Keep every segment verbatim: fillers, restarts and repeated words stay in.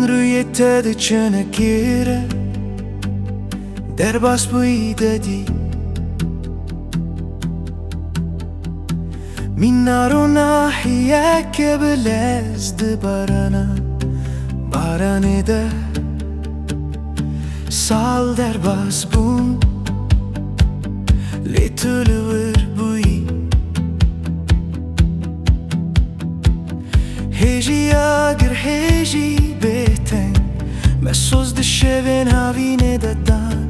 Rûyê te diçine kêre, derbas bûyî dedî. Mîna ronahiyeke bi lez di barana, baranê de sal derbas bûn, lê tu li wir bûyî. Hêjî agir, hêjî bêteng, me soz di şevên havînê de dan.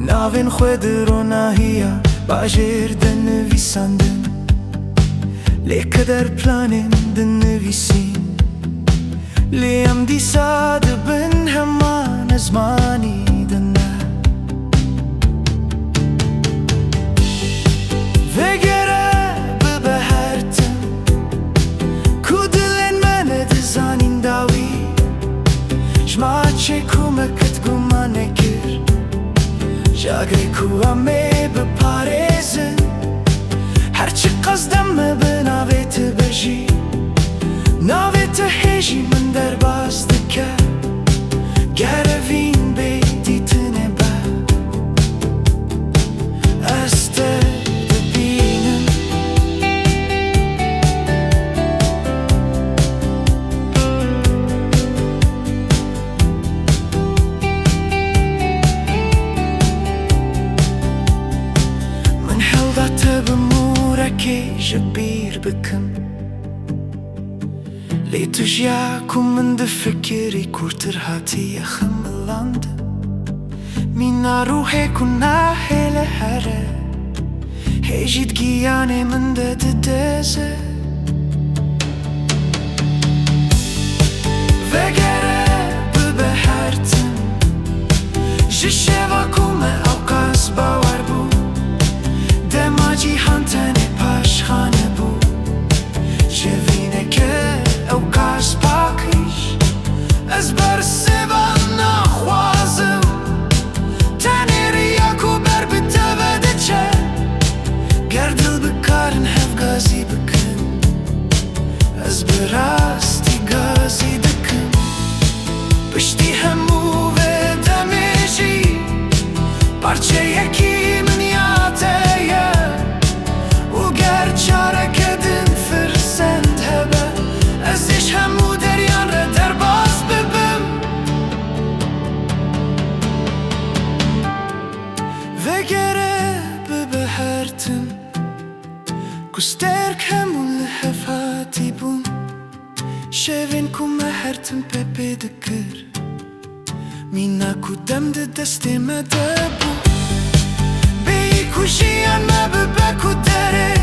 Navên xwe di ronahiya bajêr de nivîsandin, lê keder planên dinivîsîn. Lê em dîsa di bin heman ezmanî de ne. Vegere bibe her tim, ku dilên me nedizanîn dawî. Ji maçê ku me ket guman nekir, ji agirê ku em ê biparêzin. Her çiqas dem me bi navê te be jî, navê te hêjî min derbas dike. Ger evîn bê dîtinê be, ez te dibînim. Min hewda te bi mûrekê ji bîr bikim. Lê tu ji ya ku min difikirî kûrtir hatiye xemilandin. Mîna ruhê ku nahêle here, hê jî di giyanê min de dideze. Vegere bibe her tim, ji şeva ku me ewqas bawer bû. Dema cîhan tenê paşxane bû, civîneke ewqas pakîj. Ez bersivan naxwazim, tenê riya ku ber bi te ve diçe. Ger dil bikarin hev gazî bikin, ez bi rastî gazî dikim. Piştî hemû vê demê jî parçeyekî min ya te ye. Û ger careke din firsend hebe, ez ê ji hemû deriyan re derbas bibim. Vegere bibe her tim, ku sterk hemû li hev hatî bûn. Şevên ku me her tim pê pê dikir, mîna ku dem di destê me de bû. Bêyî ku jiyan me bibe ku derê,